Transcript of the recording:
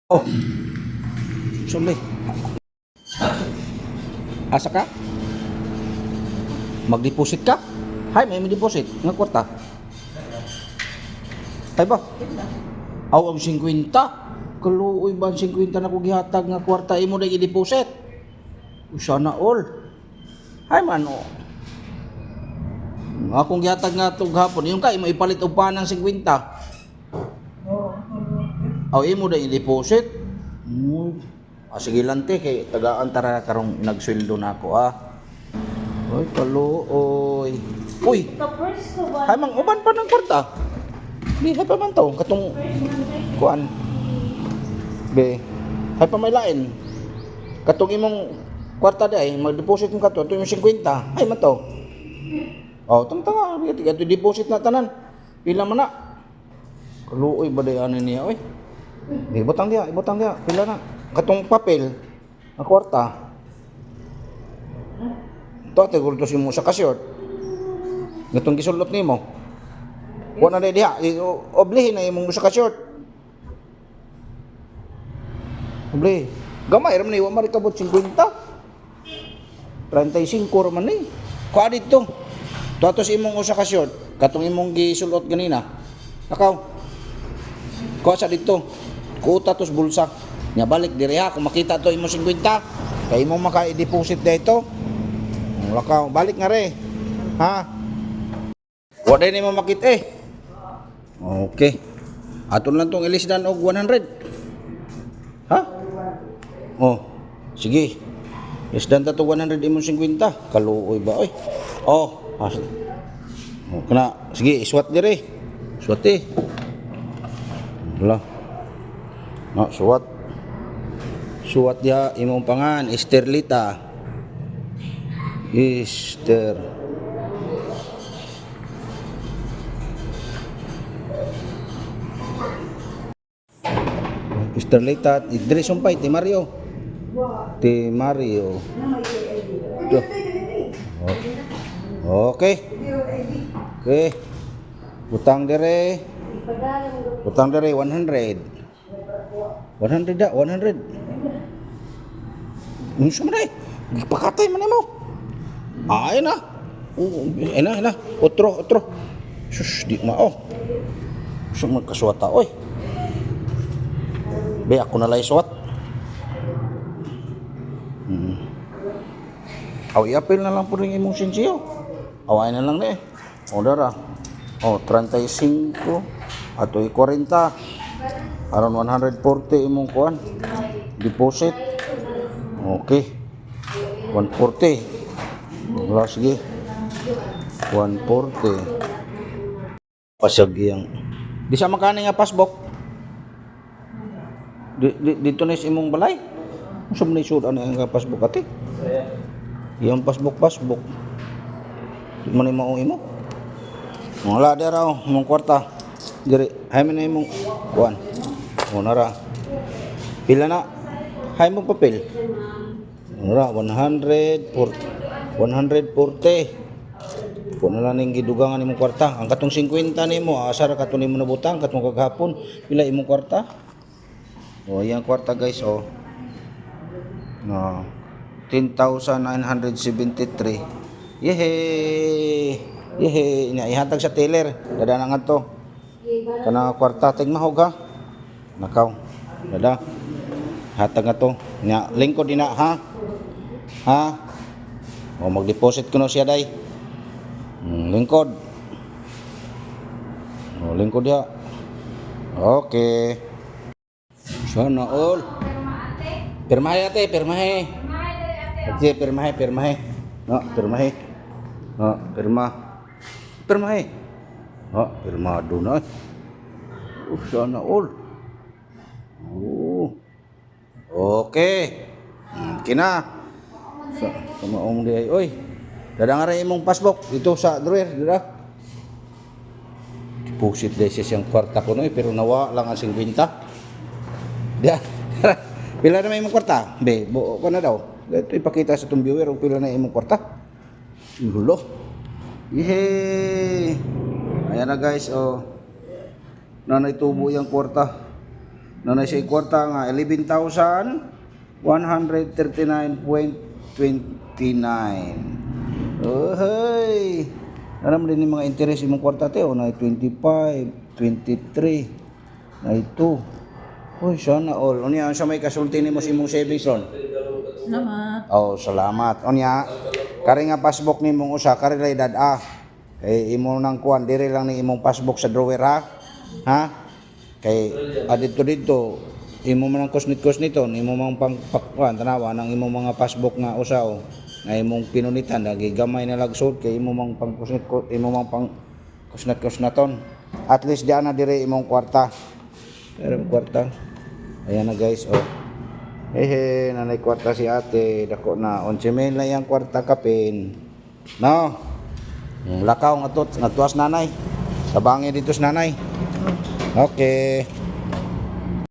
Oh. Suli. Asa ka? Mag-deposit ka? Hay, may deposit. Nga kwarta. Ay ba? Aw, ang 50. Kaluoy ba ang 50 na ko gihatag nga kwarta imo na i-deposit? Usa na all. Hay man oh. Akong gihatag nga tug hapon, yung ka imo ipalit og panang 50. Aw, imo na i-deposit. Ah, sige lang te, kay tagaan tara karong nagsweldo na ako ah. Oy, kaluoy. Uy, Ka-first ko ba? hay mang uban pa ng kwarta. Di hay pa man to katong kuan. Be, hay pa may lain. Katong imong kwarta di ay mag-deposit mo kato, ito yung 50. Ay man to. Oh, tang tanga, ito deposit na tanan. Pila man na? Kaluoy ba day ani niya oy? Di butang diha, ibutang diha, pila na. Katong papel, ang kwarta. Ito, tigol to si mo sa kasyort. Gatong gisulot nimo. Wa na diha, oblihin na imong sa kasyort. Obli. Gamay ra man ni wa man kabot 50. 35 ra man ni. Kuha dito. Tuatos imong usa ka short, katong imong gisulot ganina. Nakaw. Kuha sa dito. Kuta tos bulsa. Nya balik diri ha kung makita to imong 50, kay imong maka-deposit dito. Lakaw, balik nga re. Ha? Wa day nimo makita eh. Okay. Aton lang tong ilisdan og 100. Ha? Oh, sige. Isdan ta to 100 imong 50. Kaluoy ba oy? Oh, as. Oh, kana sige, iswat dire. Iswat eh. Wala. No, suwat. Suwat diha imong pangan, Esterlita. Ester. Esterlita, dire sumpay ti Mario. Ti Mario. Do. Oh. Okay. Okay. Butang dire. Butang dire 100. 100 da, 100. Unsa man ay? Gipakatay man nimo. Ay na. Oo, ay na, ay na. Otro, otro. Sus, di mao. Sa magkasuwata oy. Be, ako na lang suwat. Aw, iapil na lang po rin imong sinsiyo. Away na lang ni. O, dara. O, 35. Ato'y 40. Around 140 imong kuan. Deposit. Okay. 140. Wala, sige. 140. Pasag iyang. Di sa makani nga passbook. Dito na sa imong balay. Unsa man ni sud ano ang passbook ate? Iyang passbook passbook. Di man ni mao imo. Wala dira raw imong kwarta. Diri, hay man na imong kuan. O nara. Pila na? Hay mo papel. Nara 100 140. Kung na lang ning gidugangan imong kwarta. Ang katong 50 nimo, asa ra kato nimo nabutang katong kagahapon, pila imong kwarta? O, iyang kwarta guys, oh. No. 10,973. Yehey! Yehey! Nya ihatag sa teller. Dada na nga to. Kana kwarta tigmahog ha. Nakaw. Dada. Hatag nga to. Nya lingkod ina ha. Ha? O mag-deposit kuno siya day. Lingkod. O lingkod diha. Okay. Sana all. Pirmahe ate, pirmahe. Ate, pirmahe, pirmahe. No, pirmahe. No, pirma. Pirmahe. No, pirmado na. Oh, sana all. Oh. Okay. Kina. Sa kamaong di ay oy. Dada nga rin imong passbook dito sa drawer, dira. Deposit dahil siya siyang kwarta ko no, eh, pero nawa lang ang 50. Diya. Pila na may imong kwarta? Be, buo ko na daw. Ito ipakita sa itong viewer kung pila na imong kwarta. Lulo. Yehey! Ayan na guys, oh. Nanay tubo yung kwarta. Naa na siya kwarta nga 11,139.29. Oh, hey. Alam din yung mga interest imong kwarta te, oh, na 25, 23, na 2. Uy, sana all. Unya, sa may kasulti nimo sa imong savings ron? Salamat. Oh, salamat. Unya, kari nga passbook nimong usa, kari lay dad-a. Kay imo nang kuan, dire lang ni imong passbook sa drawer, ha. Ha? Kay adito dito imo man ang kusnit-kusniton, imo mang pang kuan, tanawa nang imong mga passbook nga usa oh, nga imong pinunitan lagi gamay na lagsod kay imo mang pang kusnit, imo mang pang kusnat-kusnaton. At least diyan na dire imong kwarta. Pero kwarta. Ayan na, guys, oh. Hehe, nanay kwarta si ate, dako na 11 mil na yang kwarta kapin. No. Lakaw nga to, nga tuwas nanay. Sabangi dito sa nanay. Okay.